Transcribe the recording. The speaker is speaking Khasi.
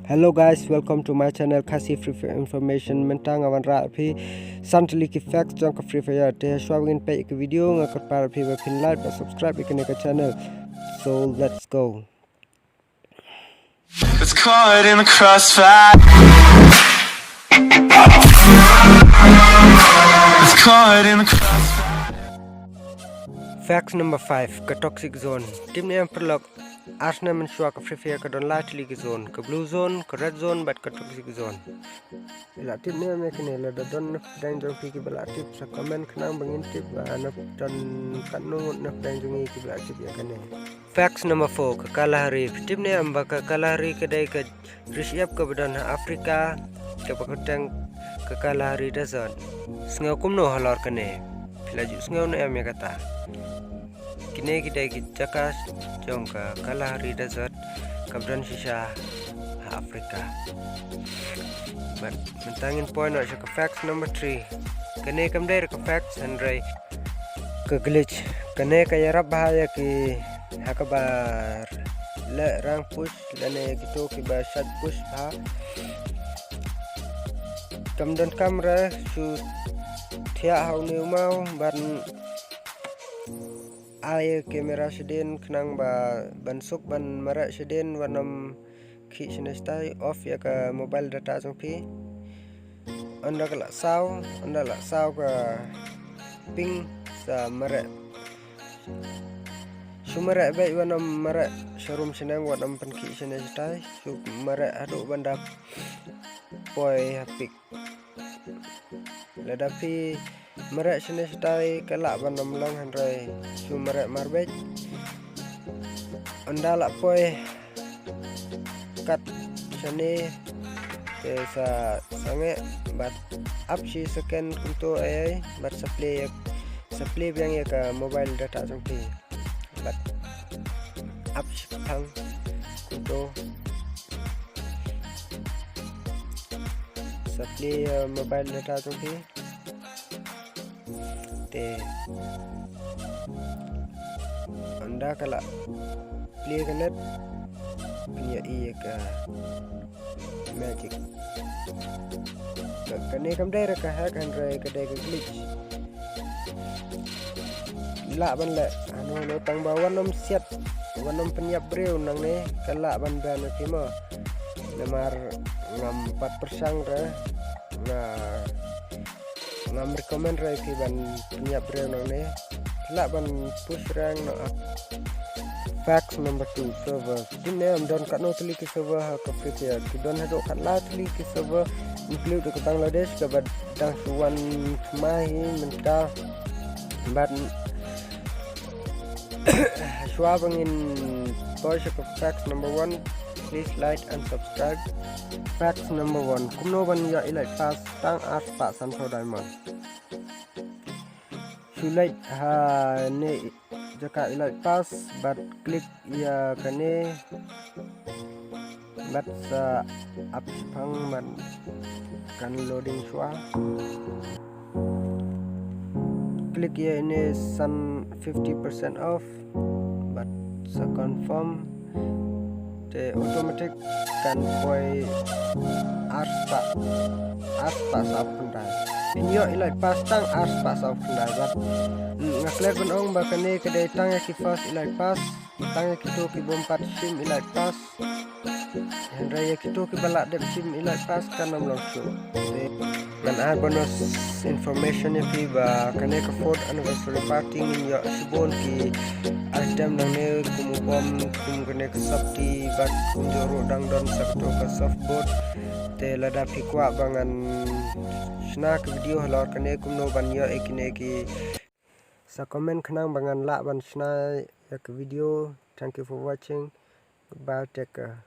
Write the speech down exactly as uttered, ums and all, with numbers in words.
Hello guys, welcome to my channel Khasi Free Fire Information. Mynta nga wanrah phi san tylli ki facts jong ka Free Fire. Te shuwa ba ngin peit ka video nga kyrpad phi ba phin like bad subscribe ïa kane ka channel. So let's go. It's caught in the crossfire. It's caught in the crossfire. Facts number five, ka toxic zone. Tip ne em paralok, ar snem mynshuwa ka Free Fire ka don lai tylli ki zone, ka blue zone, ka red zone bad ka toxic zone. La tip ne em ïa kane? Lada don na pdeng jong phi kiba la tip sa comment khnang ba ngin tip ba na don katno ngut na pdeng jong ngi kiba la tip ïa kane. Facts number four, ka Kalahari. Phi tip ne em ba ka Kalahari ka dei ka riewshyiap kaba don ha Africa, kaba kyrteng ka Kalahari Desert. Sngew kumno halor kane? Phi la ju sngew ne em ïa kata? Kine ki dei ki jaka jong ka Kalahari Desert kaba don shisha ha Africa. Bad mynta ngin poi noh sha ka facts number three. Kane kam dei ruh ka facts hynrei ka glitch. Kane ka ïarap bha ïa ki ha kaba leh rank push lane kito kiba shait push bha. Kam donkam re shu thiah ha une u maw ban ai camera shadien khnang ba ban suk ban mareh shadien wat nym khih shane shatai. Off ïa ka mobile data jong phi. Ynda ka la saw, ynda la saw ka ping sa mareh. Shu mareh beit, wat nym mareh sharum shaneng, wat nym pynkhih shane shatai. Shu mareh haduh ban da poi ha peak. Lada phi mareh shane shatai ka lah ban nym long hynrei shu mareh marbeit. Ynda la poi kat shane te sa sangeh bad ap shi second kumto ei ei bad sa plie, sa plie biang ïa ka mobile data jong phi. Bad ap shi kphang kumto sa plie ïa mobile data jong phi. Te ynda ka la plie ka net phin ïohi ïa ka magic. Ka, kane kam dei ruh ka hack hynrei ka dei ka glitch. Lah ban leh hano hano tang ba wat nym siat, wat nym pynïap briew nangne ka lah ban ban ïa phi mo. Namar ngam pat pyrshang re, nga ngam recommend re phi ban pynïap briew nangne. Lah ban push rank noh. Facts number two, server. Tip ne em don katno tylli ki server ha ka Free Fire? Ki don haduh khatlai tylli ki server, include ka Bangladesh kaba dang shu wan thymmai hi mynta. Bad shuwa ba ngin poi sha ka facts number one, please like and subscribe. Facts number one, kumno ban ïoh elite pass tang ar spah sanphew diamond? Shu leit ha ne jaka elite pass bad click ïa kane bad sa ap shipang bad kan loading shuwa. Click ïa ine san fifty percent off bad sa confirm. Te automatic kan poi ar spah, ar spah saw khyndai. Phin ïoh elite pass tang ar spah saw khyndai bad nga klet ban ong ba kane ka dei tang ïa ki first elite pass, tang ïa kito ki bym pat shim elite pass. Hynrei ïa kito kiba la dep shim elite pass kan ym long shuh. Te ngan ai bonus information ïa phi ba kane ka fourth anniversary party ngin ïoh shibun ki item nangne kum u bom, kum kane ka sopti bad kumjuh ruh dang don sa kato ka surfboard. Te lada phi kwah ba ngan shna ka video halor kane kumno ban ïoh ïa kine ki, sa comment khnang ba ngan lah ban shna ïa ka video. Thank you for watching. Goodbye, take care.